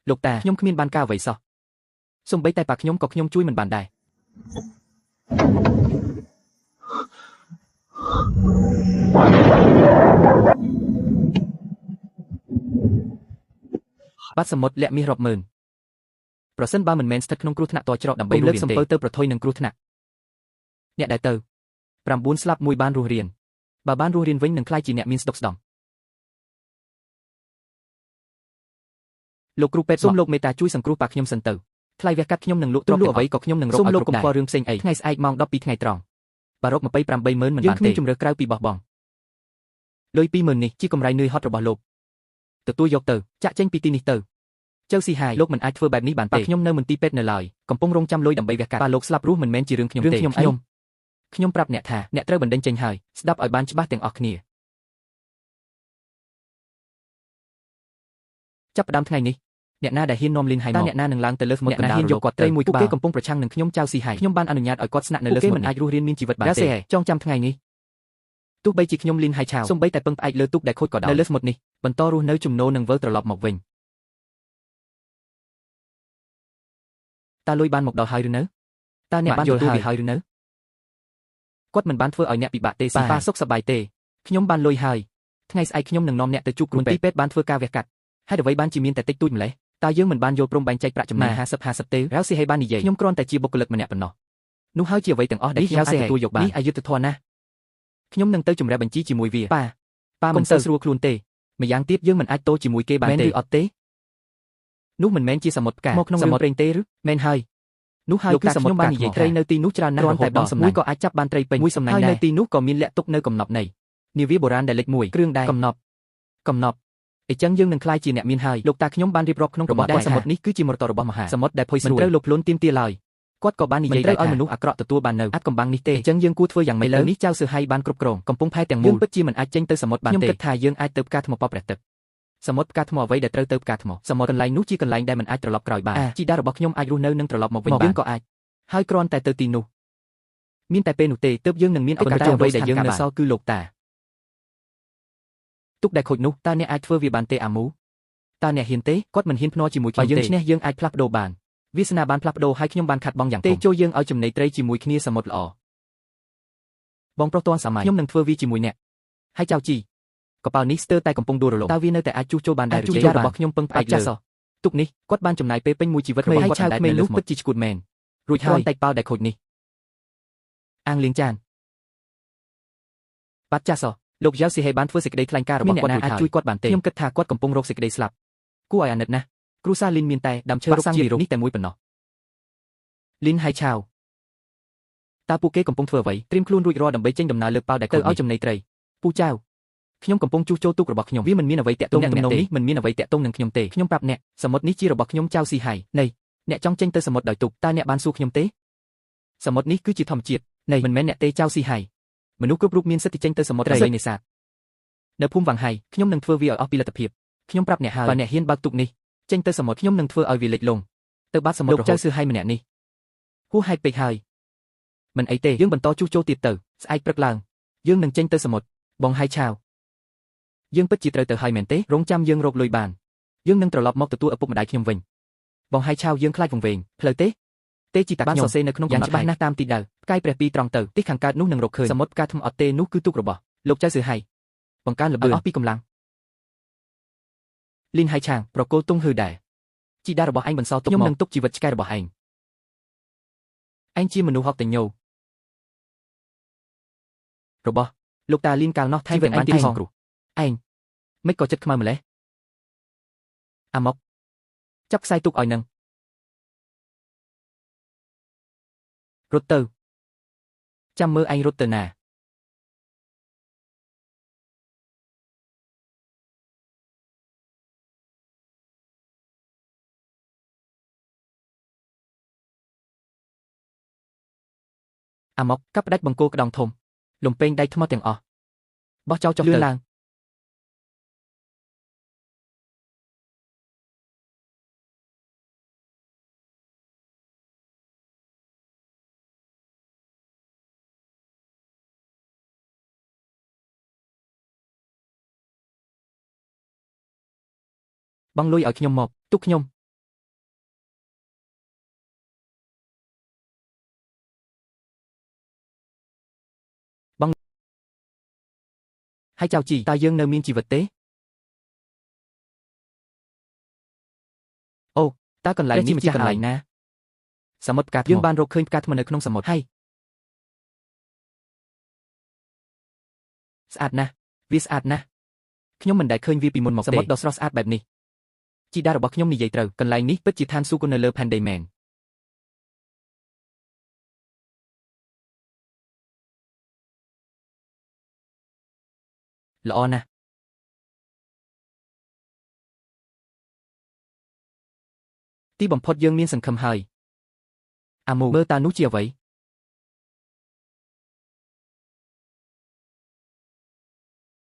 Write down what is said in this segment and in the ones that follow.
លោកតាខ្ញុំគ្មានបានការអ្វីសោះសូម្បីតែប៉ាខ្ញុំក៏ខ្ញុំជួយមិនបានដែរបាត់សមុទ្រលាក់មាសរាប់ម៉ឺនប្រសិនបើមិនមែនស្ថិតក្នុងគ្រោះថ្នាក់តច្រកដើម្បីលើកសំពៅទៅប្រថុយនឹងគ្រោះថ្នាក់អ្នកដែលទៅ9ស្លាប់មួយបានរស់រានបើបានរស់រានវិញនឹងក្លាយជាអ្នកមានស្ដុកស្ដំលោកគ្រូពេទ្យសូមលោកមេត្តាជួយសង្គ្រោះប៉ាខ្ញុំសិនទៅថ្លៃវះកាត់ខ្ញុំនឹងលក់ទ្រព្យអ្វីក៏ខ្ញុំនឹងរកឲ្យគ្រប់ដែររឿងផ្សេងអីថ្ងៃស្អែកម៉ោង12ថ្ងៃត្រង់បារក28ម៉ឺនមិនបានទេយើងគ្មានជម្រើសក្រៅពីបោះបង់លុយ20000នេះជាកម្រៃនឿយហត់របស់លោកទទួលយកទៅចាក់ចេញពីទីនេះទៅចៅស៊ីហាយលោកមិនអាចធ្វើបែបនេះបានទេខ្ញុំនៅមន្ទីរពេទ្យនៅឡើយកំពុងរងចាំលុយដើម្បីវះកាត់ប៉ាលោកស្លាប់រស់មិនមែនជារឿងខ្ញុំទេខ្ញុំប្រាប់អ្នកថាអ្នកត្រូវបណ្ដេញចេញហើយស្ដាប់ឲ្យបានច្បាស់ទាំងអស់គ្នាចាប់ផ្ដើមថ្ងៃនេះអ្នកណាដែលហ៊ាននាំលីនហៃមកអ្នកណានឹងឡើងទៅលើសមុទ្រកណ្ដាលយកគាត់ត្រីមួយក្បាលពួកគេកំពុងប្រឆាំងនឹងខ្ញុំចៅស៊ីហៃខ្ញុំបានអនុញ្ញាតឲ្យគាត់ស្នាក់នៅលើសមុទ្រគេមិនអាចរស់រានមានជីវិតបានទេចងចាំថ្ងៃនេះទោះបីជាខ្ញុំលីនហៃឆាវសូម្បីតែពឹងផ្អែកលើទូកដែលខូចក៏ដោយនៅលើសមុទ្រនេះបន្តរស់នៅជំនោរនឹងវិលត្រឡប់មកវិញតើលុយបានមកដល់ហើយឬនៅតើអ្នកបានទទួលវាហើយឬនៅគាត់មិនបានធ្វើឲ្យអ្នកពិបាកទេស៊ីប៉ាសុខសប្បាយទេខ្ញុំបានលុយហើយថ្ងៃស្អែកខ្ញុំនឹងនាំអ្នកទៅជួបគ្រូពេទ្យពេទ្យបានធ្វើការវះកាត់ហេតុអ្វីបានជាមានតែតិចតួចម្លេះតើយើងមិនបានយល់ព្រមបែងចែកប្រាក់ចំណេញ50 50ទេរ៉ៅស៊ីហេបាននិយាយខ្ញុំគ្រាន់តែជាបុគ្គលិកម្នាក់ប៉ុណ្ណោះនោះហើយជាអ្វីទាំងអស់ដែលខ្ញុំអាចទទួលយកបាននេះអយុត្តិធម៌ណាស់ខ្ញុំនឹងទៅជម្រះបញ្ជីជាមួយវាប៉ាមិនសូវស្រួលខ្លួនទេម្យ៉ាងទៀតយើងមិនអាចទោជាមួយគេបានទេមែនឬអត់ទេនោះមិនមែនជាសមុទ្រផ្កាមកក្នុងសមុទ្រប្រេងទេឬមែនហើយនោះហើយគឺសមុទ្របាននិយាយត្រីនៅទីនោះច្រើនណាស់គ្រាន់តែបងសំណាញ់មួយក៏អាចចាប់បានត្រីពេញមួយសំណាញ់ដែរហើយនៅទីនោះក៏មានលាក់ទុកនៅកំណប់នៃនាវាបុរាណដែលលេខ1គ្រឿងដែរកំណប់កំណប់អញ្ចឹងយើងនឹងក្លាយជាអ្នកមានហើយលោកតាខ្ញុំបានរៀបរាប់ក្នុងរបស់ដែរសមុទ្រនេះគឺជាមរតករបស់មហាសមុទ្រដែលផុយស្រួយមិនត្រូវលោភលន់ទាមទារឡើយគាត់ក៏បាននិយាយដែរឲ្យមនុស្សអាក្រក់ទទួលបាននៅអាចកំបាំងនេះទេអញ្ចឹងយើងគួរធ្វើយ៉ាងម៉េចលើនេះចៅសឺហៃបានគ្រប់គ្រងកំពង់ផែទាំងមូលយើងពិតជាមិនអាចចេញទៅសមុទ្របានទេខ្ញុំគិតថាយើងអាចទៅផ្កាថ្មប៉ព្រះទឹកសមុទ្រផ្កាថ្មអ្វីដែលត្រូវទៅផ្កាថ្មសមុទ្រកន្លែងនោះជាកន្លែងដែលមិនអាចត្រឡប់ក្រោយបានជីតារបស់ខ្ញុំអាចរស់នៅនិងត្រឡប់មកវិញបានយើងក៏អាចហើយគ្រាន់តែទៅទីនោះមានតែពេលនោះទេទើបយើងនឹងមានឱកាសអ្វីដែលយើងនៅសល់គឺលោកតាទុកដែលខូចនោះតើអ្នកអាចធ្វើវាបានទេអាមូតើអ្នកហ៊ានទេគាត់មិនហ៊ានភ្នាល់ជាមួយខ្ញុំទេបើយើងឈ្នះយើងអាចផ្លាស់ប្ដូរបានវាសនាបានផ្លាស់ប្ដូរហើយខ្ញុំបានខាត់បងយ៉ាងធំទេចូលយើងឲ្យចំណីត្រីជាមួយគ្នាសមុទ្រល្អបងប្រុសទាន់សម័យខ្ញុំនឹងធ្វើវាជាមួយអ្នកហើយចៅជីកប៉ាល់នេះស្ទើរតែកំពុងដួលរលំតើវានៅតែអាចជួសជុលបានដែរឬទេរបស់ខ្ញុំពឹងផ្អែកលើទុកនេះគាត់បានចំណាយពេលពេញមួយជីវិតរបស់គាត់តែនៅលើពិតជាឈួតមែនរួចហើយតែប៉ាល់ដែលខូចនេះអាងលាងចានបាត់ចាស់សោះលោកយ៉ាវស៊ីហេបានធ្វើសេចក្តីថ្លែងការណ៍របស់គាត់រួចហើយអាចជួយគាត់បានទេខ្ញុំគិតថាគាត់កំពុងរកសេចក្តីស្លាប់គួរឲ្យអាណិតណាស់គ្រូសាលីនមានតែដើមឈើរុក្ខជាតិនេះតែមួយប៉ុណ្ណោះលីនហៃឆាវតើពួកគេកំពុងធ្វើអ្វីត្រៀមខ្លួនរួចរាល់ដើម្បីចេញដំណើរលើកប៉ាល់ដែលទៅឲ្យចំណីត្រីពូចៅខ្ញុំកំពុងជួសជុលទូករបស់ខ្ញុំវាមិនមានអ្វីតាក់ទងនឹងអ្នកទេនេះមិនមានអ្វីតាក់ទងនឹងខ្ញុំទេខ្ញុំប្រាប់អ្នកសមុទ្រនេះជារបស់ខ្ញុំចៅស៊ីហៃនៃអ្នកចង់ចេញទៅសមុទ្រដោយទូកតើអ្នកបានសួរខ្ញុំទេសមុទ្រនេះគឺជាធម្មជាតិនៃមិនមែនអ្នកទេចៅស៊ីហៃមនុស្សគ្រប់រូបមានសិទ្ធិចេញទៅសមុទ្រត្រីនេសាទនៅភូមិវ៉ាងហៃខ្ញុំនឹងធ្វើវាឲ្យអស់ពីលទ្ធភាពខ្ញុំប្រាប់អ្នកហើយបើអ្នកហ៊ានបើកទូកនេះចេញទៅសមុទ្រខ្ញុំនឹងធ្វើឲ្យវាលិចលង់ទៅបាត់សមុទ្រលោកចៅសឺហៃម្នាក់នេះហួសហេតុពេកហើយមិនអីទេយើងបន្តជួសជុលទៀតទៅស្អែកព្រឹកឡើងយើងនឹងចេញទៅសមុទ្របងហៃឆាវយើងពិតជាត្រូវទៅហើយមែនទេរងចាំយើងរកលុយបានយើងនឹងត្រឡប់មកទទួលឪពុកម្ដាយខ្ញុំវិញបងហៃឆាវយើងខ្លាចវង្វេងផ្លូវទេទេជីតាខ្ញុំបានសរសេរនៅក្នុងយ៉ាងច្បាស់ណាស់តាមទីដៅផ្កាយព្រះពីរត្រង់ទៅទីខាងកើតនោះនឹងរកឃើញសមុទ្រផ្កាថ្មអត់ទេនោះគឺទូករបស់លោកចៅសឺហៃបង្កើនល្បឿនអស់ពីកម្លាំងលីនហៃឆាងប្រគល់ទុងហឺដែរជីតារបស់ឯងបន្សល់ទុកខ្ញុំនឹងទុកជីវិតឆ្កែរបស់ឯងឯងជាមនុស្សហកតញោរបស់លោកតាលីនកាលនោះថែមទាំងបានទីសងគ្រោះឯងមិនក៏ចិត្តខ្មៅម្លេះអាម៉ុកចាប់ខ្សែទូកឲ្យនឹងរត់ទៅចាំមើលឯងរត់ទៅណាអាម៉ុកកាប់ផ្ដាច់បង្គោលក្តោងធំលំពេងដៃថ្មទាំងអស់បោះចោលចុះទៅឡើងបងលុយឲ្យខ្ញុំមកទុកខ្ញុំ ហើយចៅជីតើយើងនៅមានជីវិតទេអូតើកន្លែងនេះជាកន្លែងណាសមុទ្រផ្កាថ្មយើងបានរកឃើញផ្កាថ្មនៅក្នុងសមុទ្រហើយស្អាតណាស់វាស្អាតណាស់ខ្ញុំមិនដែលឃើញវាពីមុនមកទេសមុទ្រដ៏ស្រស់ស្អាតបែបនេះជីតារបស់ខ្ញុំនិយាយត្រូវកន្លែងនេះពិតជាឋានសួគ៌នៅលើផែនដីមែនល្អណាស់ទីបំផុតយើងមានសង្ឃឹមហើយអាមូមើលតើនោះជាអ្វី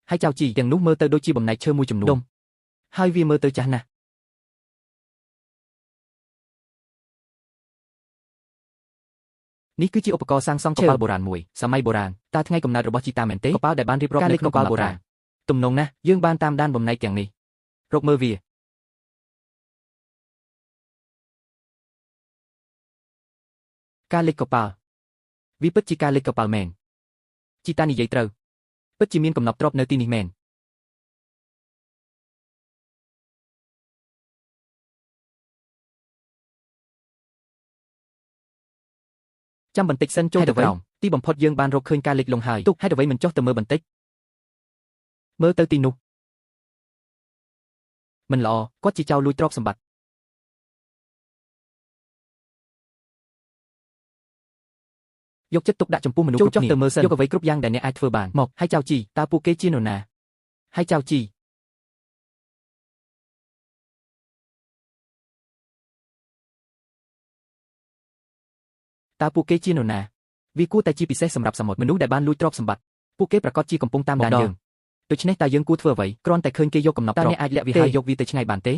ហើយចៅជីទាំងនោះមើលទៅដូចជាបំណែកឈើមួយចំនួនហើយវាមើលទៅចាស់ណាស់នេះគឺជាឧបករណ៍សាងសង់កប៉ាល់បុរាណមួយសម័យបុរាណតើថ្ងៃកំណើតរបស់ជីតាមែនទេកប៉ាល់ដែលបានរៀបរាប់នៅក្នុងកប៉ាល់បុរាណទំនងណាស់យើងបានតាមដានបំណែកទាំងនេះរកមើលវាការលិចកប៉ាល់វាពិតជាការលិចកប៉ាល់មែនជីតានិយាយត្រូវពិតជាមានកំណប់ទ្រព្យនៅទីនេះមែនចាំបន្តិចសិនចូលទៅវិញទីបំផុតយើងបានរកឃើញការលិចលង់ហើយទុកហេតុអ្វីមិនចុះទៅមើលបន្តិចមើលទៅទីនោះមិនល្អគាត់ជាចៅលួចទ្រព្យសម្បត្តិយកចិត្តទុកដាក់ចំពោះមនុស្សគ្រប់គ្នាចូលចុះទៅមើលសិនយកអ្វីគ្រប់យ៉ាងដែលអ្នកអាចធ្វើបានមកហើយចៅជីតើពួកគេជានរណាហើយចៅជីតើពួកគេជានរណាវាគួរតែជាពិសេសសម្រាប់សមុទ្រមនុស្សដែលបានលួចទ្រព្យសម្បត្តិពួកគេប្រាកដជាកំពុងតាមដានយើងដូច្នេះតើយើងគួរធ្វើអ្វីគ្រាន់តែឃើញគេយកកំណប់ទ្រព្យតើអ្នកអាចលាក់វាហើយយកវាទៅឆ្ងាយបានទេ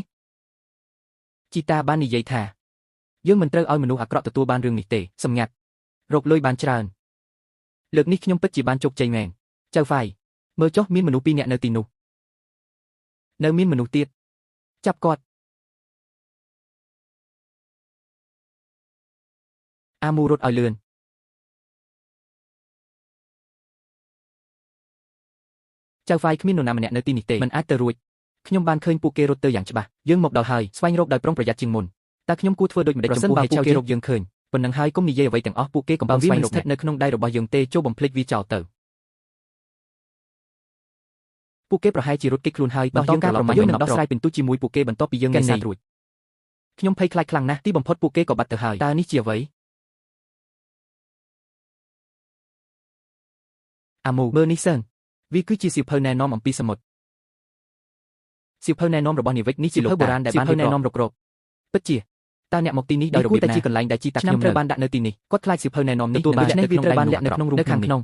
ជីតាបាននិយាយថាយើងមិនត្រូវឲ្យមនុស្សអាក្រក់ទទួលបានរឿងនេះទេសម្ងាត់រកលុយបានច្រើនលើកនេះខ្ញុំពិតជាបានជោគជ័យមែនចៅហ្វាយមើលចុះមានមនុស្សពីរនាក់នៅទីនោះនៅមានមនុស្សទៀតចាប់គាត់អាមូរត់ឲ្យលឿនចៅហ្វាយគ្មាននរណាម្នាក់នៅទីនេះទេមិនអាចទៅរួចខ្ញុំបានឃើញពួកគេរត់ទៅយ៉ាងច្បាស់យើងមកដល់ហើយស្វែងរកដោយប្រុងប្រយ័ត្នជាងមុនតើខ្ញុំគួរធ្វើដូចម្តេចចំពោះហេតុគេរកយើងឃើញប៉ុណ្ណឹងហើយកុំនិយាយអ្វីទាំងអស់ពួកគេកំពុងស្វែងរកស្ថិតនៅក្នុងដៃរបស់យើងទេចូលបំភ្លេចវាចោលទៅពួកគេប្រហែលជារត់គេចខ្លួនហើយបន្តការប្រមាញ់យើងនឹងដោះស្រាយពិន្ទុជាមួយពួកគេបន្ទាប់ពីយើងនេសាទរួចខ្ញុំភ័យខ្លាចខ្លាំងណាស់ទីបំផុតពួកគេក៏បាត់ទៅហើយតើនេះជាអ្វីអាមូមើលនេះសិនវាគឺជាសៀវភៅណែនាំអំពីសមុទ្រសៀវភៅណែនាំរបស់នាវិកនេះជាសៀវភៅបុរាណដែលបានណែនាំរករពិតជាតើអ្នកមកទីនេះដោយរបៀបណាតែជាកន្លែងដែលជីតាខ្ញុំត្រូវបានដាក់នៅទីនេះគាត់ខ្លាចសៀវភៅណែនាំនេះទទួលបាននេះវាត្រូវបានលាក់នៅក្នុងរូងនៅខាងក្នុង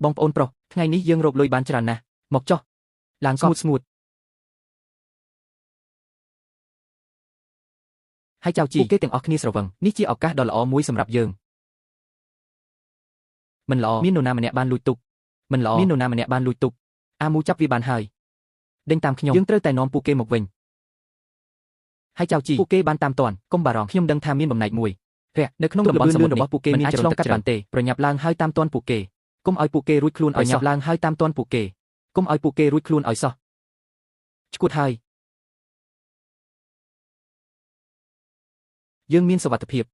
បងប្អូនប្រុសថ្ងៃនេះយើងរកលុយបានច្រើនណាស់មកចុះឡើងស្ងួតស្ងួតហើយចៅជីពួកគេទាំងអស់គ្នាស្រវឹងនេះជាឱកាសដ៏ល្អមួយសម្រាប់យើងមិនល្អមាននរណាម្នាក់បានលួចទុកមិនល្អមាននរណាម្នាក់បានលួចទុកអាមូចាប់វាបានហើយដេញតាមខ្ញុំយើងត្រូវតែនាំពួកគេមកវិញហើយចៅជីពួកគេបានតាមទាន់កុំបារម្ភខ្ញុំដឹងថាមានបំណែកមួយរះនៅក្នុងតំបន់សមុទ្ររបស់ពួកគេមានចរន្តទឹកច្រើនទេប្រញាប់ឡើងហើយតាមទាន់ពួកគេកុំឲ្យពួកគេរួចខ្លួនឲ្យសោះឡើងហើយតាមទាន់ពួកគេកុំឲ្យពួកគេរួចខ្លួនឲ្យសោះឈួតហើយយើងមានសុវត្ថិភាព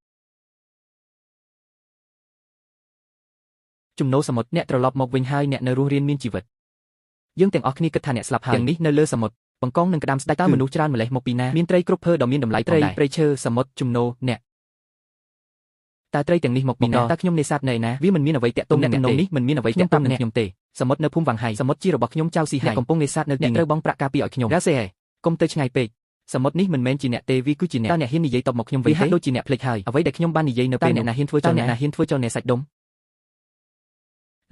ចំណូលសមុទ្រអ្នកត្រឡប់មកវិញហើយអ្នកនៅរស់រានមានជីវិតយើងទាំងអស់គ្នាគិតថាអ្នកស្លាប់ហើយទាំងនេះនៅលើសមុទ្របង្កងនឹងក្តាមស្ដេចតើមនុស្សច្រើនម្លេះមកពីណាមានត្រីគ្រប់ភើដ៏មានតម្លៃត្រីព្រៃឈើសមុទ្រចំណូលអ្នកតើត្រីទាំងនេះមកពីណាតើខ្ញុំនេសាទនៅឯណាវាមិនមានអ្វីតាក់ទងនឹងអ្នកនេះមិនមានអ្វីតាក់ទងនឹងខ្ញុំទេសមុទ្រនៅភូមិវ៉ាងហៃសមុទ្រជារបស់ខ្ញុំចៅស៊ីហៃអ្នកកំពុងនេសាទនៅទីនេះត្រូវបង់ប្រាក់ការពារឲ្យខ្ញុំរ៉ាសេហេកុំទៅឆ្ងាយពេកសមុទ្រនេះមិនមែនជាអ្នកទេវាគឺជាអ្នកតើអ្នកហ៊ាននិយាយតបមកខ្ញុំវិញទេដូចជាអ្នកភ្លេចហើយអ្វីដែលខ្ញុំបាននិយាយនៅពេលអ្នកណាហ៊ានធ្វើចោលអ្នកណាហ៊ានធ្វើចោលអ្នកសាច់ដុំ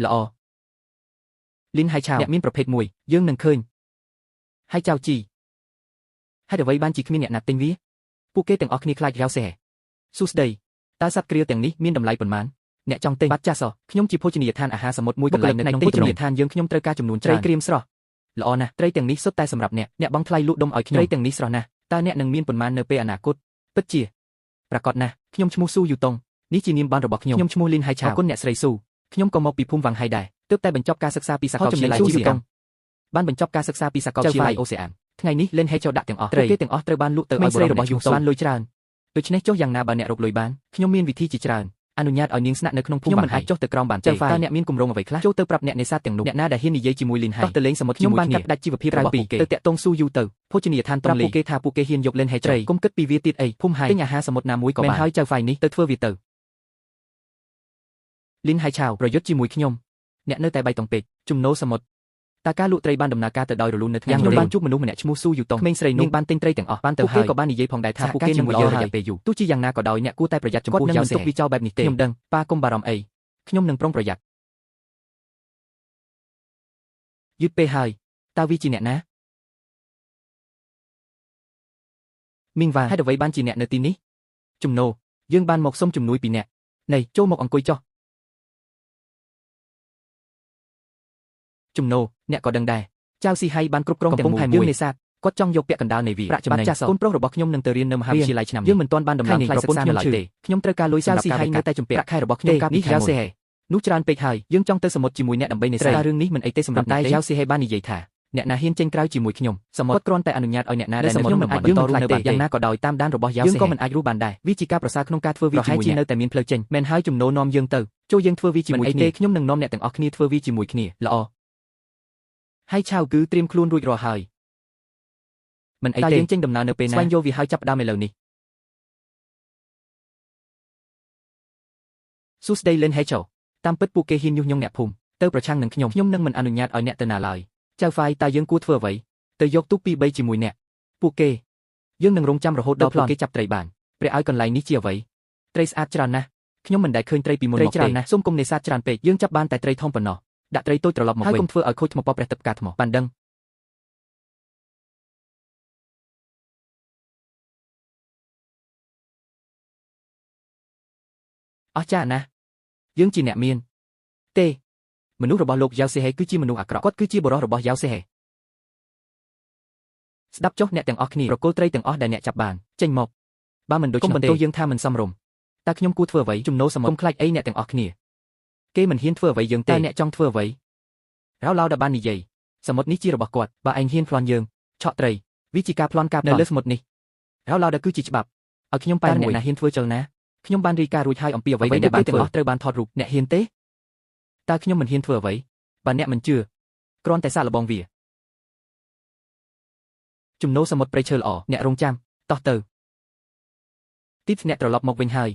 ល្អលីនហៃឆាវអ្នកមានប្រភេទមួយយើងនឹងឃើញហើយចៅជីហេតុអ្វីបានជាគ្មានអ្នកណាទិញវាពួកគេទាំងអស់គ្នាខ្លាចរ៉ាវសេសួស្តីតើសត្វគ្រាទាំងនេះមានតម្លៃប៉ុន្មានអ្នកចង់ទិញបាត់ចាស់សោះខ្ញុំជាភោជនីយដ្ឋានអាហារសមុទ្រមួយកន្លែងនៅក្នុងភោជនីយដ្ឋានយើងខ្ញុំត្រូវការចំនួនច្រើនត្រីក្រៀមស្រស់ល្អណាស់ត្រីទាំងនេះសុទ្ធតែសម្រាប់អ្នកអ្នកបង់ថ្លៃលក់ដុំឲ្យខ្ញុំត្រីទាំងនេះស្រស់ណាស់តើអ្នកនឹងមានប៉ុន្មាននៅពេលអនាគតពិតជាប្រាកដណាស់ខ្ញុំឈ្មោះស៊ូយូតុងនេះជានាមប័ណ្ណរបស់ខ្ញុំខ្ញុំឈ្មោះលីនហៃឆាវអរគុណអ្នកស្រីស៊ូខ្ញុំក៏មកពីភូមិវ៉ាងហៃដែរ ទើបតែបញ្ចប់ការសិក្សាពីសាកលវិទ្យាល័យជីវកម្មបានបញ្ចប់ការសិក្សាពីសាកលវិទ្យាល័យអូសេអានថ្ងៃនេះលេនហេចូលដាក់ទាំងអស់ត្រីគេទាំងអស់ត្រូវបានលក់ទៅឲ្យបុរសរបស់យូតបានលុយច្រើនដូច្នេះចុះយ៉ាងណាបើអ្នករកលុយបានខ្ញុំមានវិធីជាច្រើនអនុញ្ញាតឲ្យនាងស្នាក់នៅក្នុងភូមិខ្ញុំមិនអាចចុះទៅក្រោមបានទេតើអ្នកមានគម្រោងអ្វីខ្លះចូលទៅប្រាប់អ្នកនេសាទទាំងនោះអ្នកណាដែលហ៊ាននិយាយជាមួយលីនហៃតោះទៅលេងសមុទ្រជាមួយគ្នាខ្ញុំបានកាត់ផ្ដាច់ជីវភាពរបស់ពួកគេទៅតាក់ទងស៊ូយូទៅភោជនីយដ្ឋានតុងលីប្រាប់ពួកគេថាពួកគេហ៊ានយកលេនហេត្រីកុំគិតពីវាទៀតអីភូមិហៃទិញអាហារសមុទ្រណាមួយក៏បានហើយចៅហ្វាយនេះទៅធ្វើវាទៅលីនហៃឆាវប្រយុទ្ធជាមួយខ្ញុំអ្នកនៅតែបៃតងពេកចំណូលសមុទ្រតើការលក់ត្រីបានដំណើរការទៅដោយរលូននៅថ្ងៃនេះខ្ញុំបានជួបមនុស្សម្នាក់ឈ្មោះស៊ូយូតុងក្មេងស្រីនោះបានទិញត្រីទាំងអស់បានទៅហើយពួកគេក៏បាននិយាយផងដែរថាពួកគេនឹងមកយករយៈពេលយូរទោះជាយ៉ាងណាក៏ដោយអ្នកគួរតែប្រយ័ត្នចំពោះយ៉ាងទុកវាចោលបែបនេះទេខ្ញុំដឹងប៉ាកុំបារម្ភអីខ្ញុំនឹងប្រុងប្រយ័ត្នយឺតពេលហើយតើវាជាអ្នកណាមីងវ៉ាហេតុអ្វីបានជាអ្នកនៅទីនេះចំណូលយើងបានមកសុំជំនួយពីអ្នកនេះចូលមកអង្គុយចុះចំណូលអ្នកក៏ដឹងដែរចៅស៊ីហៃបានគ្រប់គ្រងទាំងមូលយើងនេសាទគាត់ចង់យកពាក់កណ្ដាលនៃវាប្រាក់ចំណេញកូនប្រុសរបស់ខ្ញុំនឹងទៅរៀននៅមហាវិទ្យាល័យឆ្នាំនេះយើងមិនទាន់បានដំឡើងថ្លៃសិក្សានៅឡើយទេខ្ញុំត្រូវការលុយសម្រាប់ការស៊ីហៃនៅតែជំពាក់ប្រាក់ខែរបស់ខ្ញុំកាលពីខែមុននោះច្រើនពេកហើយយើងចង់ទៅសមុទ្រជាមួយអ្នកដើម្បីនេសាទរឿងនេះមិនអីទេសម្រាប់តែចៅស៊ីហៃបាននិយាយថាអ្នកណាហ៊ានចេញក្រៅជាមួយខ្ញុំសមុទ្រគ្រាន់តែអនុញ្ញាតឲ្យអ្នកណាដែលខ្ញុំមិនអាចបន្តរស់នៅបានយ៉ាងណាក៏ដោយតាមដានរបស់យ៉ាវស៊ីយើងក៏មិនអាចរស់បានដែរវាជាការប្រសើរក្នុងការធ្វើវាជាមួយអ្នកនៅតែមានផ្លូវចេញមែនហើយចំណូលនាំយើងទៅចូលយើងធ្វើវាជាមួយគ្នាខ្ញុំនឹងនាំអ្នកទាំងអស់គ្នាធ្វើវាជាមួយគ្នាល្អហើយឆាវគឺត្រៀមខ្លួនរួចរាល់ហើយមិនអីទេយើងចេញដំណើរនៅពេលណាស្វែងយល់វាហើយចាប់ផ្ដើមឥឡូវនេះសួស្តីលិនហេឆូតាមពិតពួកគេហ៊ានញុះញង់អ្នកភូមិទៅប្រឆាំងនឹងខ្ញុំខ្ញុំនឹងមិនអនុញ្ញាតឲ្យអ្នកទៅណាឡើយចៅហ្វាយតើយើងគួរធ្វើអ្វីទៅយកទូកពី3ជាមួយអ្នកពួកគេយើងនឹងរងចាំរហូតដល់ពួកគេចាប់ត្រីបានព្រះឲ្យកន្លែងនេះជាអ្វីត្រីស្អាតច្រើនណាស់ខ្ញុំមិនដែលឃើញត្រីពីមុនមកទេសូមកុំនេសាទច្រើនពេកយើងចាប់បានតែត្រីធំប៉ុណ្ណោះដាក់ត្រីតូចត្រឡប់មកវិញហើយកុំធ្វើឲ្យខូចថ្មពព្រះទឹកផ្កាថ្មបានដឹងអស្ចារ្យណាស់យើងជាអ្នកមានទេមនុស្សរបស់លោកយ៉ាវសេហេគឺជាមនុស្សអាក្រក់គាត់គឺជាបុរសរបស់យ៉ាវសេហេស្ដាប់ចុះអ្នកទាំងអស់គ្នាប្រគល់ត្រីទាំងអស់ដែលអ្នកចាប់បានចេញមកបើមិនដូច្នោះទេកុំបន្ទោសយើងថាមិនសមរម្យតើខ្ញុំគួរធ្វើអ្វីចំណូលសមុទ្រកុំខ្លាចអីអ្នកទាំងអស់គ្នាគេមិនហ៊ានធ្វើអ្វីយើងទេតើអ្នកចង់ធ្វើអ្វីរ៉ាឡៅដែលបាននិយាយសមុទ្រនេះជារបស់គាត់បើឯងហ៊ានប្លន់យើងឆក់ត្រីវាជាការប្លន់ការនៅលើសមុទ្រនេះរ៉ាឡៅដែលគឺជាច្បាប់ឲ្យខ្ញុំបែរអ្នកណាហ៊ានធ្វើចលនាខ្ញុំបានរាយការណ៍រួចហើយអំពីអ្វីដែលបានទាំងអស់ត្រូវបានថតរូបអ្នកហ៊ានទេតើខ្ញុំមិនហ៊ានធ្វើអ្វីបើអ្នកមិនជឿគ្រាន់តែសាកល្បងវាចំណូលសមុទ្រព្រៃឈើល្អអ្នករងចាំតោះទៅទីអ្នកត្រឡប់មកវិញហើ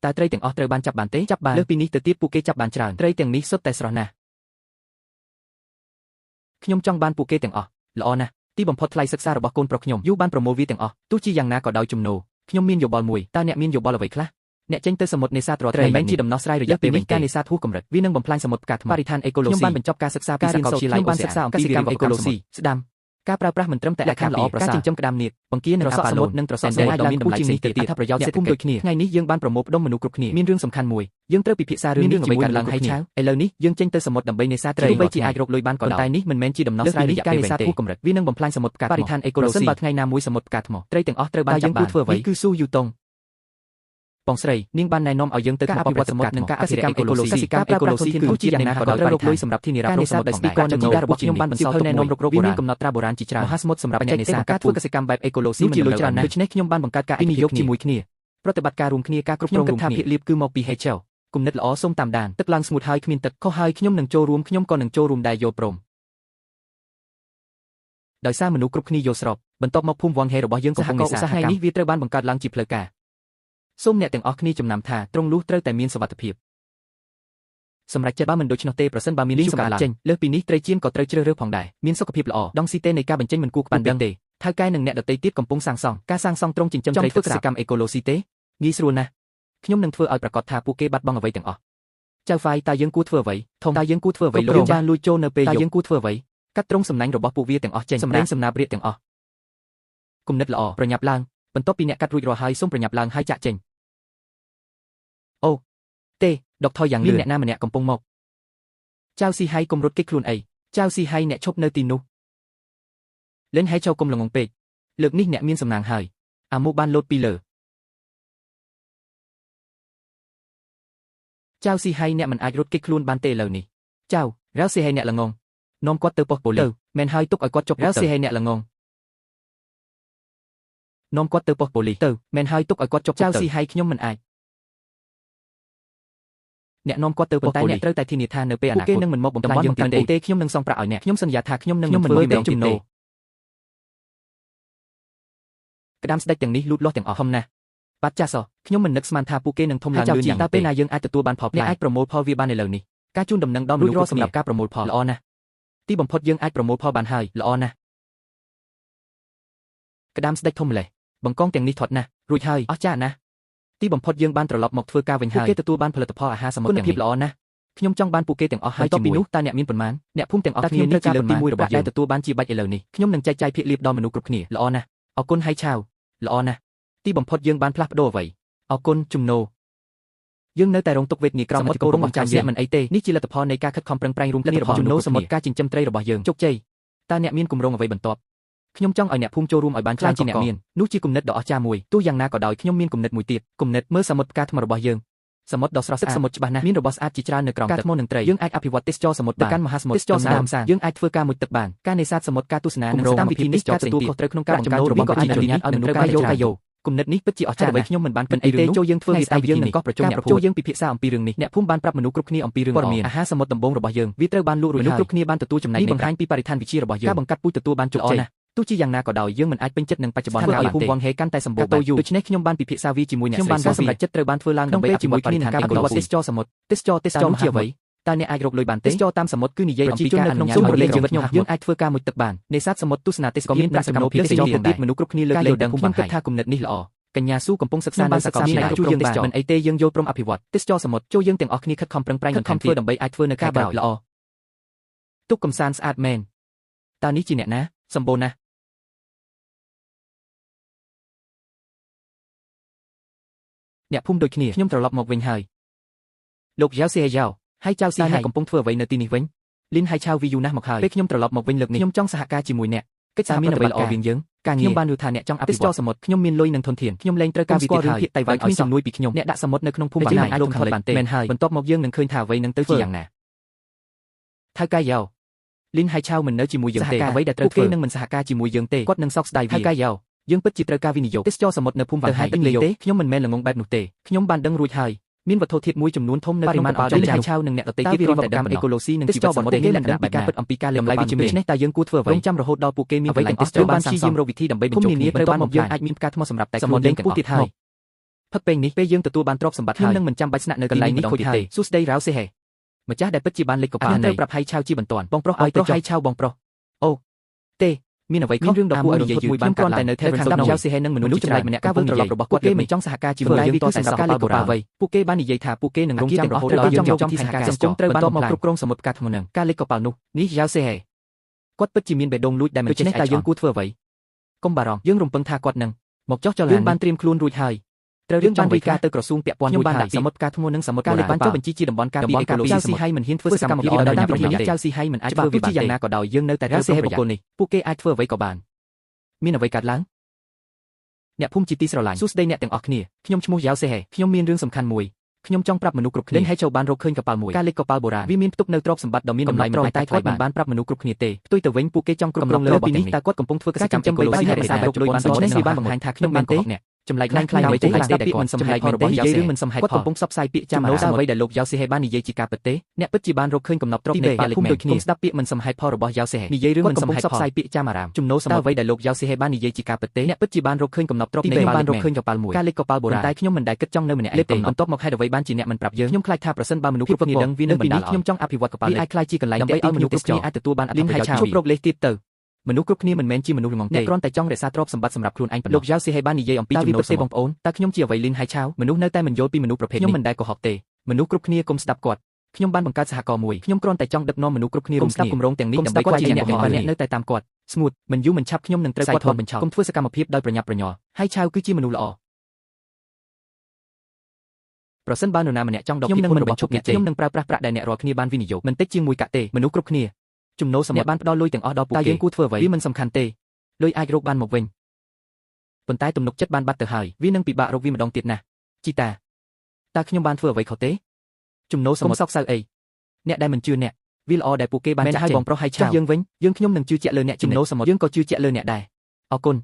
យតើត្រីទាំងអស់ត្រូវបានចាប់បានទេចាប់បានលើសពីនេះទៅទៀតពួកគេចាប់បានច្រើនត្រីទាំងនេះសុទ្ធតែស្រស់ណាស់ខ្ញុំចង់បានពួកគេទាំងអស់ល្អណាស់ទីបំផុតថ្លៃសិក្សារបស់កូនប្រុសខ្ញុំយូរបានប្រមូលវាទាំងអស់ទោះជាយ៉ាងណាក៏ដោយចំណូលខ្ញុំមានយោបល់មួយតើអ្នកមានយោបល់អ្វីខ្លះអ្នកចេញទៅសមុទ្រនេសាទរាល់ត្រីមិនមែនជាដំណោះស្រាយរយៈពេលនេះការនេសាទហួសកម្រិតវានឹងបំផ្លាញសមុទ្រផ្កាថ្មបរិស្ថានអេកូឡូស៊ីខ្ញុំបានបញ្ចប់ការសិក្សាពីសាកលវិទ្យាល័យខ្ញុំបានសិក្សាអំពីអេកូឡូស៊ីស្ដាំការប្រើប្រាស់មិនត្រឹមតែលក្ខខណ្ឌល្អប្រសើរការចិញ្ចឹមក្តាមនាគបង្គានិងត្រសក់សមុទ្រនិងត្រសក់សមុទ្រដ៏មានតម្លៃផ្សេងទៀតអត្ថប្រយោជន៍សេដ្ឋកិច្ចដូចគ្នាថ្ងៃនេះយើងបានប្រមូលផ្ដុំមនុស្សគ្រប់គ្នាមានរឿងសំខាន់មួយយើងត្រូវពិភាក្សារឿងនេះជាមួយកើតឡើងហើយឆាវឥឡូវនេះយើងចេញទៅសមុទ្រដើម្បីនេសាទត្រីទោះបីជាអាចរកលុយបានក៏ដោយតែនេះមិនមែនជាដំណោះស្រាយរយៈពេលវែងទេការនេសាទហួសកម្រិតវានឹងបំផ្លាញសមុទ្រផ្កាថ្មបរិស្ថានអេកូឡូស៊ីបើថ្ងៃណាមួយសមុទ្រផ្កាថ្មត្រីទាំងអស់ត្រូវបានចាប់បានយើងគួរធ្វើអ្វីនេះគឺស៊ូយូតុងបងស្រីនាងបានណែនាំឲ្យយើងទៅអភិវឌ្ឍសមុទ្រនិងការអភិរក្សអេកូឡូស៊ីការអេកូឡូស៊ីគឺជាយ៉ាងណាក៏ដោយត្រូវរកលុយសម្រាប់ធានារ៉ាប់រងសមុទ្រដោយស្ពីកនិងជីតារបស់ខ្ញុំបានបន្សល់ទុកណែនាំរុករកបុរាណមានកំណត់ត្រាបុរាណជាច្រើនមហាសមុទ្រសម្រាប់អ្នកនេសាទការធ្វើកសិកម្មបែបអេកូឡូស៊ីជាលុយច្រើនណាស់ដូច្នេះខ្ញុំបានបង្កើតការវិនិយោគជាមួយគ្នាប្រតិបត្តិការរួមគ្នាការគ្រប់គ្រងរួមគ្នាភាគលាភគឺមកពី HL គំនិតល្អសូមតាមដានទឹកឡើងស្ងួតហើយគ្មានទឹកខុសហើយខ្ញុំនឹងចូលរួមខ្ញុំក៏នឹងចូលរួមដែរយល់ព្រមដោយសារមនុស្សគ្រប់គ្នាយល់ស្របបន្ទាប់មកភូមិវ៉ាងហេរបស់យើងកំពុងនេសាទថ្ងៃនេះវាត្រូវបានបង្កើតឡើងជាផ្លូវការសូមអ្នកទាំងអស់គ្នាចំណាំថាទ្រង់លុះត្រូវតែមានសុវត្ថិភាពសម្រាប់ចិត្តបើមិនដូច្នោះទេប្រសិនបើមានលីងសម្រាប់ចេញលើសពីនេះត្រីចៀនក៏ត្រូវជ្រើសរើសផងដែរមានសុខភាពល្អដងស៊ីតេនៃការបញ្ចេញមិនគួរខ្វះដឹងទេថៅកែនិងអ្នកដទៃទៀតកំពុងសាងសង់ការសាងសង់ទ្រង់ចិញ្ចឹមត្រីធ្វើកសិកម្មអេកូឡូស៊ីទេងាយស្រួលណាស់ខ្ញុំនឹងធ្វើឲ្យប្រាកដថាពួកគេបាត់បង់អ្វីទាំងអស់ចៅហ្វាយតើយើងគួរធ្វើអ្វីធំតើយើងគួរធ្វើអ្វីលោកបានលួចចូលនៅពេលយប់យើងគួរធ្វើអ្វីកាត់ទ្រង់សំណាញ់របស់ពួកវាទាំងអស់ចេញសម្ដែងសំណាបរៀកទាំងអស់គំនិតល្អប្រញាប់ឡើងបន្ទាប់ពីអ្នកកាត់រួចរាល់ហើយសូមប្រញាប់ឡើងហើយចាក់ចេញអូទេដកថយយ៉ាងលឿនមានអ្នកណាម្នាក់កំពុងមកចៅស៊ីហៃកុំរត់គេចខ្លួនអីចៅស៊ីហៃអ្នកឈប់នៅទីនោះលិនហៃចៅកុំល្ងងពេកលើកនេះអ្នកមានសំណាងហើយអាមូបានលោតពីលើចៅស៊ីហៃអ្នកមិនអាចរត់គេចខ្លួនបានទេឥឡូវនេះ ចៅរ៉ៅស៊ីហេអ្នកល្ងងនាំគាត់ទៅប៉ុស្តិ៍ប៉ូលីសទៅមែនហើយទុកឲ្យគាត់ជាប់គុកទៅរ៉ៅស៊ីហេអ្នកល្ងងនាំគាត់ទៅប៉ុស្តិ៍ប៉ូលីសទៅមែនហើយទុកឲ្យគាត់ជាប់គុកទៅចៅស៊ីហៃខ្ញុំមិនអាចអ្នកនាំគាត់ទៅប៉ុន្តែអ្នកត្រូវតែធានាថានៅពេលអនាគតពួកគេនឹងមិនមកបំផ្លាញយើងទៀតទេខ្ញុំនឹងសងប្រាក់ឲ្យអ្នកខ្ញុំសន្យាថាខ្ញុំនឹងមិនធ្វើទេចំណូលក្តាមស្ដេចទាំងនេះលូតលាស់ទាំងអស់ហំណាស់បាត់ចាស់សោះខ្ញុំមិននឹកស្មានថាពួកគេនឹងធំឡើងលឿនយ៉ាងតើពេលណាយើងអាចទទួលបានផលផ្លែអាចប្រមូលផលវាបានឥឡូវនេះការជូនដំណឹងដល់មនុស្សសម្រាប់ការប្រមូលផលល្អណាស់ទីបំផុតយើងអាចប្រមូលផលបានហើយល្អណាស់ក្តាមស្ដេចធំម្លេះបង្កងទាំងនេះធាត់ណាស់រួចហើយអស្ចារ្យណាស់ទីបំផុតយើងបានត្រឡប់មកធ្វើការវិញហើយពួកគេទទួលបានផលិតផលអាហារសមុទ្រទាំងនេះគុណភាពល្អណាស់ខ្ញុំចង់បានពួកគេទាំងអស់ហើយជាមួយពីនោះតើអ្នកមានប៉ុន្មានអ្នកភូមិទាំងអស់គ្នានេះជាលើកទី1របស់យើងដែលទទួលបានជាបាច់ឥឡូវនេះខ្ញុំនឹងចែកចាយភាគលាភដល់មនុស្សគ្រប់គ្នាល្អណាស់អរគុណហៃឆាវល្អណាស់ទីបំផុតយើងបានផ្លាស់ប្ដូរអ្វីអរគុណជំនោយើងនៅតែរងទុក្ខវេទនាក្រោមឥទ្ធិពលរបស់ចាស់យើងមិនអីទេនេះជាលទ្ធផលនៃការខិតខំប្រឹងប្រែងរួមគ្នារបស់ជំនោសមុទ្រការចិញ្ចឹមត្រីរបស់យើងជោគជ័យតើអ្នកមានគម្រោងអ្វីបន្ទាប់ខ្ញុំចង់ឲ្យអ្នកភូមិចូលរួមឲ្យបានច្រើនជាអ្នកមាននោះជាគំនិតដ៏អស្ចារ្យមួយទោះយ៉ាងណាក៏ដោយខ្ញុំមានគំនិតមួយទៀតគំនិតមើលសមុទ្រផ្កាថ្មរបស់យើងសមុទ្រដ៏ស្រស់ស្អាតទឹកសមុទ្រច្បាស់ណាស់មានរបស់ស្អាតជាច្រើននៅក្រោមទឹកថ្មនិងត្រីយើងអាចអភិវឌ្ឍទេសចរសមុទ្រទៅកាន់មហាសមុទ្រទេសចរស្អាតសាយើងអាចធ្វើការមុជទឹកបានការនេសាទសមុទ្រការទស្សនានិងតាមវិធីនេះការទទួលខុសត្រូវក្នុងការបង្កើតរបស់ប្រជាជនឲ្យមនុស្សកាយោគំនិតនេះពិតជាអស្ចារ្យអ្វីខ្ញុំមិនបានគិតអីទេចូលយើងធ្វើវាតាមយើងនឹងកោះប្រជុំអ្នកភូមិចូលយើងពិភាក្សាអំពីរឿងនេះអ្នកភូមិបានប្រាប់មនុស្សគ្រប់គ្នាអំពីរឿងព័ត៌មានអាហារសមុទ្រដំបូងរបស់យើងវាត្រូវបានលក់រួចហើយមនុស្សគ្រប់គ្នាបានទទួលចំណែកនេះបង្ហាញពីបរិស្ថានវិទ្យារបស់យើងការបង្កាត់ពូជទទួលបានជោគជ័យទោះជាយ៉ាងណាក៏ដោយយើងមិនអាចពេញចិត្តនឹងបច្ចុប្បន្នការឲ្យភូមិវ៉ាងហេកាន់តែសម្បូរបែបដូច្នេះខ្ញុំបានពិភាក្សាវាជាមួយអ្នកស្រីការសម្រេចចិត្តត្រូវបានធ្វើឡើងដើម្បីអភិវឌ្ឍបរិស្ថានការអភិវឌ្ឍទេសចរសមុទ្រទេសចរទេសចរជាអ្វីតើអ្នកអាចរកលុយបានទេទេសចរតាមសមុទ្រគឺនិយាយអំពីការអនុញ្ញាតឲ្យយើងខ្ញុំយើងអាចធ្វើការមុជទឹកបាននេសាទសមុទ្រទស្សនាទេសក៏មានប្រាក់ចំណូលពិសេសទៀតមនុស្សគ្រប់គ្នាលើកលែងដឹងខ្ញុំគិតថាគំនិតនេះល្អកញ្ញាស៊ូកំពុងសិក្សានៅសាកលវិទ្យាល័យជួយយើងបានមិនអីទេយើងយល់ព្រមអភិវឌ្ឍទេសចរសមុទ្រចូលយើងទាំងអស់គ្នាខិតខំប្រឹងប្រែងខិតខំធ្វើដើម្បីអាចធ្វើនៅខែក្រោយល្អទុកកំសាន្តស្អាតមែនតើនេះជាអ្នកណាសម្បូរណាស់អ្នកភូមិដូចគ្នាខ្ញុំត្រឡប់មកវិញហើយលោកយ៉ាវស៊ីហេយ៉ាវហើយចៅស៊ីហៃកំពុងធ្វើអ្វីនៅទីនេះវិញលីនហៃឆាវវីយូណាស់មកហើយពេលខ្ញុំត្រឡប់មកវិញលើកនេះខ្ញុំចង់សហការជាមួយអ្នកកិច្ចសហមានអ្វីល្អវាងយើងការងារខ្ញុំបានឮថាអ្នកចង់អភិវឌ្ឍទេសចរសមុទ្រខ្ញុំមានលុយនិងធនធានខ្ញុំលែងត្រូវការវាទៀតហើយភាគតៃវ៉ាន់ឲ្យជំនួយពីខ្ញុំអ្នកដាក់សមុទ្រនៅក្នុងភូមិបានអាចលងថត់បានទេមែនហើយបន្ទាប់មកយើងនឹងឃើញថាអ្វីនឹងទៅជាយ៉ាងណាថៅកែយ៉ាវលីនហៃឆាវមិននៅជាមួយយើងទេអ្វីដែលត្រូវធ្វើគេនឹងមិនសហការជាមួយយើងទេគាត់នឹងសោកស្ដាយវាថៅកែយ៉ាវយើងពិតជាត្រូវការវិនិយោគទេសចរសមុទ្រនៅភូមិវ៉ាងហៃពេញលេទេខ្ញុំមិនមែនល្ងងបែបនោះទេខ្ញុំបានដឹងរួចហើយមានវត្ថុធាតុមួយចំនួនធំនៅក្នុងកប៉ាល់លីនហៃឆាវនិងអ្នកដទៃទៀតគ្រាន់តែដឹងអេកូឡូស៊ីនិងជីវសមុទ្រគេមិនដឹងពីការពិតអំពីការលើកតម្លៃវិជ្ជានេះតើយើងគួរធ្វើអ្វីរងចាំរហូតដល់ពួកគេមានអ្វីទាំងអស់ត្រូវបានព្យាយាមរកវិធីដើម្បីបញ្ចូលគ្នាត្រូវបានមកយើងអាចមានផ្កាថ្មសម្រាប់តែខ្លួនយើងទាំងអស់ទៀតហើយផឹកពេងនេះពេលយើងទទួលបានទ្រព្យសម្បត្តិហើយខ្ញុំនឹងមិនចាំបាច់ស្នាក់នៅកន្លែងនេះខូចទេសួស្តីរ៉ៅសេហេម្ចាស់ដែលពិតជាបានលេចកប៉ាល់ត្រូវប្រាប់ហៃឆាវជាបន្ទាន់បងប្រុសឲ្យទៅហៃឆាវបងប្រុសអូទេមានអ្វីខុសរឿងដ៏គួរឲ្យនិយាយយឺតមួយបានកើតឡើងនៅខាងស្ដាំយ៉ាវស៊ីហេនិងមនុស្សចម្លែកម្នាក់ការវិលត្រឡប់របស់គាត់គេមិនចង់សហការជាមួយយើងតតែសម្រាប់ការលេចកប៉ាល់អ្វីពួកគេបាននិយាយថាពួកគេនឹងរងចាំរហូតដល់យើងយកចំផែនការសង្គមត្រូវបានមកគ្រប់គ្រងសមុទ្រផ្កាថ្មនឹងការលេចកប៉ាល់នោះនេះយ៉ាវស៊ីហេគាត់ពិតជាមានបេះដូងលួចដែលមិនចេះតែយើងគួរធ្វើអ្វីកុំបារម្ភយើងរំពឹងថាគាត់នឹងមកចោះចលនាយើងបានត្រៀមខ្លួនរួចហើយត្រូវរៀបចំវិការទៅក្រសួងពាក់ព័ន្ធមួយហើយសមុទ្រផ្កាថ្មនិងសមុទ្រការបានចុះបញ្ជីជាតំបន់ការពារអេកូឡូស៊ីចៅស៊ីហៃមិនហ៊ានធ្វើសកម្មភាពដោយតាមវិធីនេះចៅស៊ីហៃមិនអាចធ្វើវាបានទេយ៉ាងណាក៏ដោយយើងនៅតែត្រូវសេបុគ្គលនេះពួកគេអាចធ្វើអ្វីក៏បានមានអ្វីកើតឡើងអ្នកភូមិជាទីស្រឡាញ់សួស្តីអ្នកទាំងអស់គ្នាខ្ញុំឈ្មោះយ៉ាវសេហេខ្ញុំមានរឿងសំខាន់មួយខ្ញុំចង់ប្រាប់មនុស្សគ្រប់គ្នាលិនហៃចូលបានរកឃើញកប៉ាល់មួយការលេចកប៉ាល់បុរាណវាមានផ្ទុកនៅទ្រព្យសម្បត្តិដ៏មានតម្លៃមិនតែគាត់មិនបានប្រាប់មនុស្សគ្រប់គ្នាទេផ្ទុយទៅវិញពួកគេចង់គ្រប់គ្រងលើរបស់នេះតើគាត់កំពុងធ្វើកសិកម្មអេកូឡូស៊ីរក្សាទុកលុយបានដូច្នេះវាបានបង្ហាញថាខ្ញុំបានទេអ្នកចម្លែកខ្លាំងខ្លាំងអ្វីទេស្ដាប់ពាក្យមិនសមហេតុផលរបស់និយាយរឿងមិនសមហេតុផលគាត់កំពុងផ្សព្វផ្សាយពាក្យចាំអ្វីដែលលោកយ៉ាវស៊ីហេបាននិយាយជាការពិតទេអ្នកពិតជាបានរកឃើញកំណប់ទ្រព្យនៃប៉ាលិកមែនគុំស្ដាប់ពាក្យមិនសមហេតុផលរបស់យ៉ាវស៊ីហេនិយាយរឿងមិនសមហេតុផលផ្សព្វផ្សាយពាក្យចាំអារាមចំណូលសមអ្វីដែលលោកយ៉ាវស៊ីហេបាននិយាយជាការពិតទេអ្នកពិតជាបានរកឃើញកំណប់ទ្រព្យនៃបានរកឃើញកប៉ាល់មួយការលេចកប៉ាល់បុរាណតែខ្ញុំមិនដែលគិតចង់នៅម្នាក់ឯងទេបន្ទាប់មកហេតុអ្វីបានជាអ្នកមិនប្រាប់យើងខ្ញុំខ្លាចថាប្រសិនបើមនុស្សគ្រប់គ្នាដឹងវានឹងបណ្ដាលខ្ញុំចង់អភិវឌ្ឍកប៉ាល់អាចក្លាយជាកន្លែងដើម្បីឲ្យមនុស្សគ្រប់គ្នាអាចទទួលបានអត្ថប្រយោជន៍ជួបរកលេសទៀតទៅមនុស្សគ្រប់គ្នាមិនមែនជាមនុស្សល្ងងទេអ្នកគ្រាន់តែចង់រក្សាទ្រព្យសម្បត្តិសម្រាប់ខ្លួនឯងប៉ុណ្ណោះលោកយ៉ាវស៊ីហេបាននិយាយអំពីចំណូលទេបងប្អូនតើខ្ញុំជាអ្វីលីនហៃឆាវមនុស្សនៅតែមិនយល់ពីមនុស្សប្រភេទនេះខ្ញុំមិនដែលកុហកទេមនុស្សគ្រប់គ្នាគុំស្ដាប់គាត់ខ្ញុំបានបង្កើតសហករណ៍មួយខ្ញុំគ្រាន់តែចង់ដឹកនាំមនុស្សគ្រប់គ្នារួមស្ដាប់គម្រោងទាំងនេះដើម្បីគាត់ជាអ្នកកុហកអ្នកនៅតែតាមគាត់ស្ងួតមិនយូរមិនឆាប់ខ្ញុំនឹងត្រូវគាត់បញ្ឆោតគុំធ្វើសកម្មភាពដោយប្រញាប់ប្រញាល់ហៃឆាវគឺជាមនុស្សល្អប្រសិនបើនរណាម្នាក់ចង់ដកខ្ញុំនឹងមិនបញ្ឈប់អ្នកទេខ្ញុំនឹងប្រើប្រាស់ប្រាក់ដែលអ្នករាល់គ្នាបានវិនិយោគមិនតិចជាងមួយកាក់ទេមនុស្សគ្រប់គ្នាចំណូលសម្រាប់បានផ្ដល់លុយទាំងអស់ដល់ពួកគេតើយើងគួរធ្វើអ្វីវាមិនសំខាន់ទេលុយអាចរកបានមកវិញប៉ុន្តែទំនុកចិត្តបានបាត់ទៅហើយវានឹងពិបាករកវាម្ដងទៀតណាស់ជីតាតើខ្ញុំបានធ្វើអ្វីខុសទេចំណូលសមុទ្រសោកសៅអីអ្នកដែលមិនជឿអ្នក វាល្អដែលពួកគេបានចាក់ចេញបងប្រុសហៃឆាវយើងវិញយើងខ្ញុំនឹងជឿជាក់លើអ្នកចំណូលសមុទ្រយើងក៏ជឿជាក់លើអ្នកដែរអរគុណ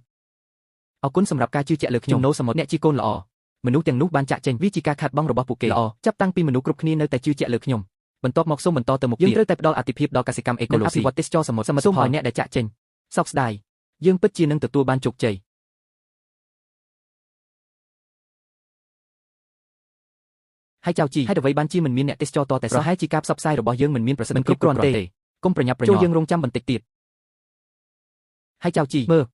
អរគុណសម្រាប់ការជឿជាក់លើខ្ញុំចំណូលសមុទ្រអ្នកជាកូនល្អមនុស្សទាំងនោះបានចាក់ចេញវាជាការខាតបង់របស់ពួកគេល្អចាប់តាំងពីមនុស្សគ្រប់គ្នានៅតែជឿជាក់លើខ្ញុំបន្ទាប់មកសូមបន្តទៅមុខទៀតយើងត្រូវតែផ្ដល់អាទិភាពដល់កសិកម្មអេកូឡូស៊ីអភិវឌ្ឍទេសចរសមុទ្រសូមឲ្យអ្នកដែលចាក់ចេញសោកស្ដាយយើងពិតជានឹងទទួលបានជោគជ័យហើយចៅជីហើយអ្វីបានជាមិនមានអ្នកទេសចរតតែសោះប្រហែលជាការផ្សព្វផ្សាយរបស់យើងមិនមានប្រសិទ្ធភាពគ្រប់គ្រាន់ទេកុំប្រញាប់ប្រញាល់ចូលយើងរងចាំបន្តិចទៀតហើយចៅជីមើល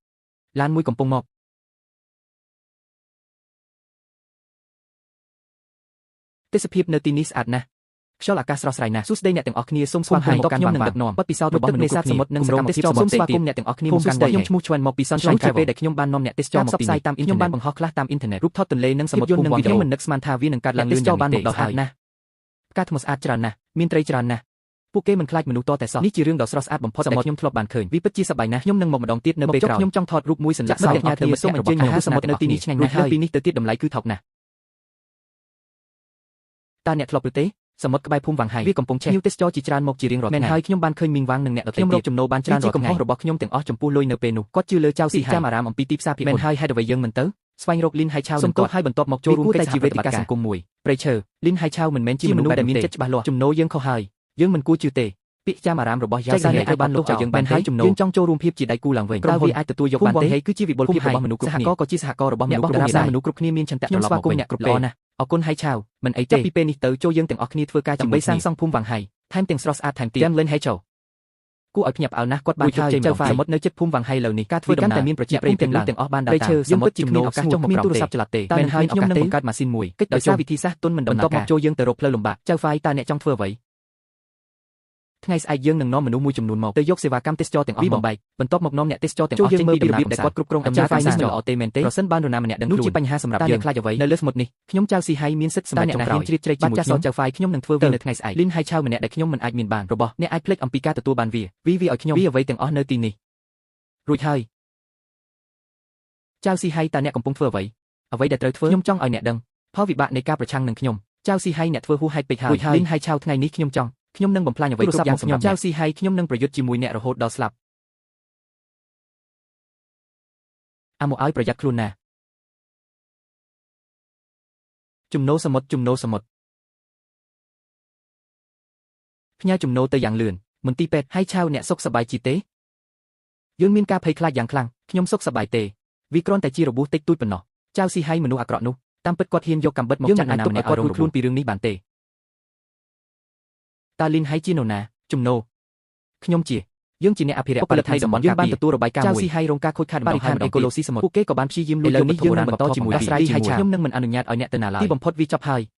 ឡានមួយកំពុងមកទេសភាពនៅទីនេះស្អាតណាស់ខ្យល់អាកាសស្រស់ស្រាយណាស់សួស្តីអ្នកទាំងអស់គ្នាសូមស្វាគមន៍មកកាន់ខ្ញុំនឹងដឹកនាំបទពិសោធន៍របស់មនុស្សគ្រប់គ្នាសមុទ្រនិងសកម្មភាពសូមស្វាគមន៍អ្នកទាំងអស់គ្នាមកកាន់ខ្ញុំឈ្មោះឈួនមកពី Sunshine ពេលដែលខ្ញុំបាននាំអ្នកទេសចរមកទីនេះខ្ញុំបានបង្ហោះខ្លះតាមអ៊ីនធឺណិតរូបថតទន្លេនិងសមុទ្រនិងវីដេអូខ្ញុំមិននឹកស្មានថាវានឹងកើតឡើងលឿនយ៉ាងនេះទេស្អាតណាស់ផ្កាថ្មស្អាតច្រើនណាស់មានត្រីច្រើនណាស់ពួកគេមិនខ្លាចមនុស្សតតែសោះនេះជារឿងដ៏ស្រស់ស្អាតបំផុតដែលខ្ញុំធ្លាប់បានឃើញវាពិតជាសប្បាយណាស់ខ្ញុំនឹងមកម្ដងទៀតនៅពេលក្រោយខ្ញុំចង់ថតរូបមួយសន្លឹកសោកញ៉ាទៅសូមអញ្ជើញមកសមុទ្រនៅទីនេះឆ្ងាញ់ណាស់ហើយពីនេះទៅទៀតតម្លៃគឺថោកណាស់តើអ្នកធ្លាប់ឬទេសមុទ្រក្បែរភូមិវ៉ាងហៃវាកំពុងឆេះភ្ញៀវទេសចរជាច្រើនមកជារៀងរាល់ថ្ងៃមែនហើយខ្ញុំបានឃើញមីងវ៉ាងនិងអ្នកដទៃទៀតខ្ញុំរកចំណូលបានច្រើនរាល់ថ្ងៃកំហុសរបស់ខ្ញុំទាំងអស់ចំពោះលុយនៅពេលនោះគាត់ជឿលើចៅស៊ីចាំអារាមអំពីទីផ្សារភាគមែនហើយហេតុអ្វីយើងមិនទៅស្វែងរកលីនហៃឆាវនឹងគាត់ហើយបន្ទាប់មកចូលរួមកិច្ចជាវេទិកាសង្គមមួយព្រៃឈើលីនហៃឆាវមិនមែនជាមនុស្សដែលមានចិត្តច្បាស់លាស់ចំណូលយើងខុសហើយយើងមិនគួរជឿទេពាក្យចាំអារាមរបស់យ៉ាសាអ្នកត្រូវបានលុបចោលយើងបានហើយចំណូលយើងចង់ចូលរួមភាពជាដៃគូឡើងវិញតើវាអាចទទួលយកបានទេគឺជាវិបុលភាពរបស់មនុស្សគ្រប់គ្នាសហករណ៍ក៏ជាសហករណ៍របស់មនុស្សគ្រប់គ្នាមនុស្សគ្រប់គ្នាមានឆន្ទៈត្រឡប់មកវិញអ្នកគ្រប់ពេលណាអរគុណហៃឆាវមិនអីទេចាប់ពីពេលនេះទៅចូលយើងទាំងអស់គ្នាធ្វើការជាមួយសាងសង់ភូមិវ៉ាងហៃថែមទាំងស្រស់ស្អាតថែមទៀតលិនហៃឆៅគួរឲ្យភ្ញាក់ផ្អើលណាស់គាត់បានជោគជ័យសមុទ្រនៅជិតភូមិវ៉ាងហៃលើនេះការធ្វើដំណើរតែមានប្រជាប្រិយទាំងទាំងអស់បានដើរតាមសមុទ្រជាគ្មានឱកាសចុះមកមានទូរស័ព្ទចល័តទេមែនហើយខ្ញុំនឹងបង្កើតម៉ាស៊ីនមួយកិច្ចដោយសារវិធីសាស្ត្រទុនមិនដំណើរការចូលយើងទៅរកផ្លូវលំបាកចៅហ្វាយតើអ្នកចង់ធ្វើអ្វីថ្ងៃស្អែកយើងនឹងនាំមនុស្សមួយចំនួនមកទៅយកសេវាកម្មទេសចរទាំងអស់មកបែកបន្ទាប់មកនាំអ្នកទេសចរទាំងអស់ចេញពីរបៀបដែលគាត់គ្រប់គ្រងដំណើរការនេះមិនល្អទេមែនទេប្រសិនបាននរណាម្នាក់ដឹងខ្លួននោះជាបញ្ហាសម្រាប់យើងខ្លាចអ្វីនៅលើសមុទ្រនេះខ្ញុំចៅស៊ីហៃមានសិទ្ធិសម្រាប់ចុងក្រោយជ្រៀតជ្រែកជាមួយខ្ញុំចៅហ្វាយខ្ញុំនឹងធ្វើវានៅថ្ងៃស្អែកលីនហៃឆាវម្នាក់ដែលខ្ញុំមិនអាចមានបានរបស់អ្នកអាចភ្លេចអំពីការទទួលបានវាវាឲ្យខ្ញុំវាអ្វីទាំងអស់នៅទីនេះរួចហើយចៅស៊ីហៃតើអ្នកកំពុងធ្វើអ្វីអ្វីដែលត្រូវធ្វើខ្ញុំចង់ឲ្យអ្នកដឹងផលវិបាកនៃការប្រឆាំងនឹងខ្ញុំចៅស៊ីហៃអ្នកធ្វើហួសហេតុពេកហើយលីនហៃឆាវថ្ងៃនេះខ្ញុំចង់ខ្ញុំនឹងបំផ្លាញអ្វីគ្រប់យ៉ាងសម្រាប់ចៅស៊ីហៃខ្ញុំនឹងប្រយុទ្ធជាមួយអ្នករហូតដល់ស្លាប់អាមកឲ្យប្រយ័ត្នខ្លួនណាចំណូលសមុទ្រចំណូលសមុទ្រផ្ញើចំណូលទៅយ៉ាងលឿនមន្ទីរពេទ្យហៃឆាវអ្នកសុខសប្បាយជីទេយើងមានការភ័យខ្លាចយ៉ាងខ្លាំងខ្ញុំសុខសប្បាយទេវាគ្រាន់តែជារបួសតិចតួចប៉ុណ្ណោះចៅស៊ីហៃមនុស្សអាក្រក់នោះតាមពិតគាត់ហ៊ានយកកាំបិតមកចាក់ណាម្នាក់ឲ្យរួចខ្លួនពីរឿងនេះបានទេតើលីនហៃជានរណាចំណូលខ្ញុំជាយើងជាអ្នកអភិរក្សបរិស្ថានតំបន់យើងបានទទួលរបាយការណ៍មួយចៅស៊ីហៃរងការខូចខាតបរិស្ថានអេកូឡូស៊ីសមុទ្រពួកគេក៏បានព្យាយាមលួចយកវត្ថុបុរាណបន្តជាមួយវាលីហៃឆាខ្ញុំនឹងមិនអនុញ្ញាតឲ្យអ្នកទៅណាឡើយទីបំផុតវាចប់ហើយ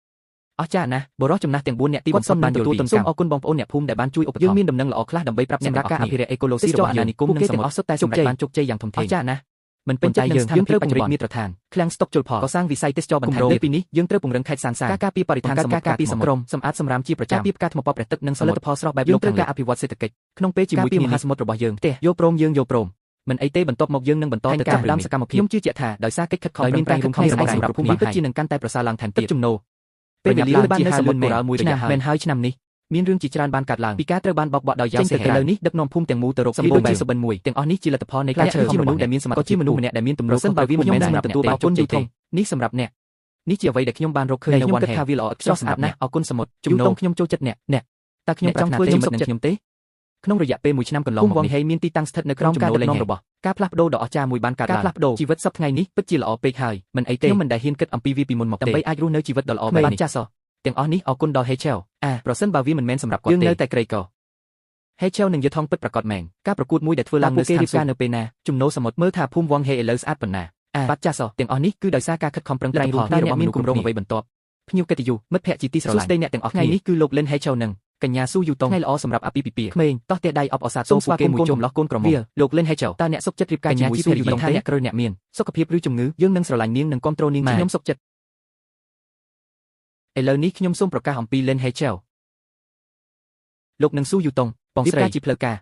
អស្ចារ្យណាស់បុរសចំណាស់ទាំង4អ្នកទីបំផុតបានទទួលទនកម្មសូមអរគុណបងប្អូនអ្នកភូមិដែលបានជួយឧបត្ថម្ភយើងមានដំណឹងល្អខ្លះដើម្បីប្រាប់អ្នកសម្រាប់ការអភិរក្សអេកូឡូស៊ីរបស់អាណានិគមនិងសមុទ្រសុទ្ធតែសម្រេចបានជោគជ័យយ៉ាងធំធេងអស្ចារ្យណាស់មិនពេញចិត្តនឹងស្ថានភាពបច្ចុប្បន្នមាត្រដ្ឋានឃ្លាំងស្តុកជលផលកសាងវិស័យទេសចរបន្ថែមលើពីនេះយើងត្រូវពង្រឹងខេត្តសានសាការការពារបរិស្ថានសមុទ្រការពារសមុទ្រសម្អាតសម្រាមជាប្រចាំការពារផ្កាថ្មពព្រះទឹកនិងផលិតផលស្រស់បែបលោកត្រូវការអភិវឌ្ឍសេដ្ឋកិច្ចក្នុងពេលជាមួយគ្នាមហាសមុទ្ររបស់យើងផ្ទះយកព្រមយើងយកព្រមមិនអីទេបន្ទាប់មកយើងនឹងបន្តទៅចាប់ដើមសកម្មភាពខ្ញុំជឿជាក់ថាដោយសារកិច្ចខិតខំប្រឹងប្រែងរួមគ្នាសម្រាប់ភូមិពិតជានឹងកាន់តែប្រសើរឡើងថែមទៀតចំណូលពេលវេលាបាននៅសមុទ្រកូរ៉ាល់មួយរយៈមែនហើយឆ្នាំនេះមានរឿងជាច្រើនបានកើតឡើងពីការត្រូវបានបោកបក់ដោយយ៉ាវសេឥឡូវនេះដឹកនាំភូមិទាំងមូលទៅរកសម្បូរជាសុបិនមួយទាំងអស់នេះជាលទ្ធផលនៃការជាមនុស្សដែលមានសមត្ថភាពជាមនុស្សម្នាក់ដែលមានទំនួលខុសត្រូវវាមិនមែនសម្រាប់ទទួលបានជោគជ័យទេនេះសម្រាប់អ្នកនេះជាអ្វីដែលខ្ញុំបានរកឃើញនៅវ៉ាន់ហេគិតថាវាល្អស្រស់ស្អាតណាស់អរគុណសមុទ្រចំណូលខ្ញុំចូលចិត្តអ្នកអ្នកតើខ្ញុំចង់ធ្វើជាមិត្តនឹងខ្ញុំទេក្នុងរយៈពេល1ឆ្នាំកន្លងមកនេះមានទីតាំងស្ថិតនៅក្រោមចំណូលលេងរបស់ការផ្លាស់ប្ដូរដ៏អស្ចារ្យមួយបានកើតឡើងការផ្លាស់ប្ដូរជីវិតសប្តាហ៍ថ្ងៃនេះពិតជាល្អពេកហើយមិនអីទេខ្ញុំមិនដែលហ៊ានគិតអំពីវាពីមុនមកទេដើម្បីអាចរស់នៅជីវិតដ៏ល្អបែបនេះចាស់សោះទាំងអស់នេះអរគុណដល់ Hechel អាប្រសិនបើវាមិនមែនសម្រាប់គាត់ទេយើងនៅតែក្រីក្រ Hechel នឹងយល់ថងពិតប្រាកដមែនការប្រកួតមួយដែលធ្វើឡើងនៅស្ថានភាពនៅពេលណាចំណូលសមុទ្រមើលថាភូមិវ៉ាងហេឥឡូវស្អាតប៉ុណ្ណាអាបាត់ចាស់សោះទាំងអស់នេះគឺដោយសារការខិតខំប្រឹងប្រែងរួមគ្នារបស់មានគម្រោងអ្វីបន្ទាប់ភ្ញៀវកិត្តិយសមិត្តភក្តិជាទីស្រឡាញ់សួស្តីអ្នកទាំងអស់ថ្ងៃនេះគឺលោកលិន Hechel នឹងកញ្ញាស៊ូយូតុងថ្ងៃល្អសម្រាប់អាពាហ៍ពិពាហ៍ក្មេងតោះទះដៃអបអរសាទរពួកគេមួយជុំលោះកូនក្រមុំលោកលិន Hechel តើអ្នកសុខចិត្តរៀបការជាមួយស៊ូយូតុងថាអ្នកក្រអ្នកមានសុខភាពឬជំងឺយើងនឹងស្រឡាញ់នាងនិងគាំទ្រនាងខ្ញុំសុខចិត្តឥឡូវនេះខ្ញុំសូមប្រកាសអំពី Len Hechel លោកនឹងស៊ូយូតុងបងស្រីជាផ្លូវការ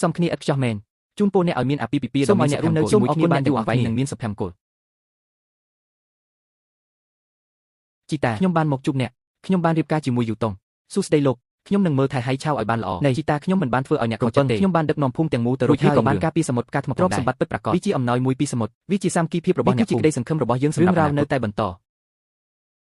សំគ្នាឥតខ្ចោះមែនជូនពរអ្នកឲ្យមានអាពាហ៍ពិពាហ៍សូមឲ្យអ្នករស់នៅជាមួយគ្នាបានយូរអង្វែងនិងមានសុភមង្គលជីតាខ្ញុំបានមកជួបអ្នកខ្ញុំបានរៀបការជាមួយយូតុងសួស្តីលោក ខ្ញុំនឹងមើលថែហៃឆៅឲ្យបានល្អនៃជីតាខ្ញុំមិនបានធ្វើឲ្យអ្នកខកចិត្តទេខ្ញុំបានដឹកនាំភូមិទាំងមូលទៅរួចហើយក៏បានការពារសមុទ្រផ្កាថ្មទ្រព្យសម្បត្តិពិតប្រាកដវាជាអំណោយមួយពីសមុទ្រវាជាសាមគ្គីភាពរបស់អ្នកភូមិវាគឺជាក្តីសង្ឃឹមរបស់យើងសម្រាប់រឿងរ៉ាវនៅតែបន្ត។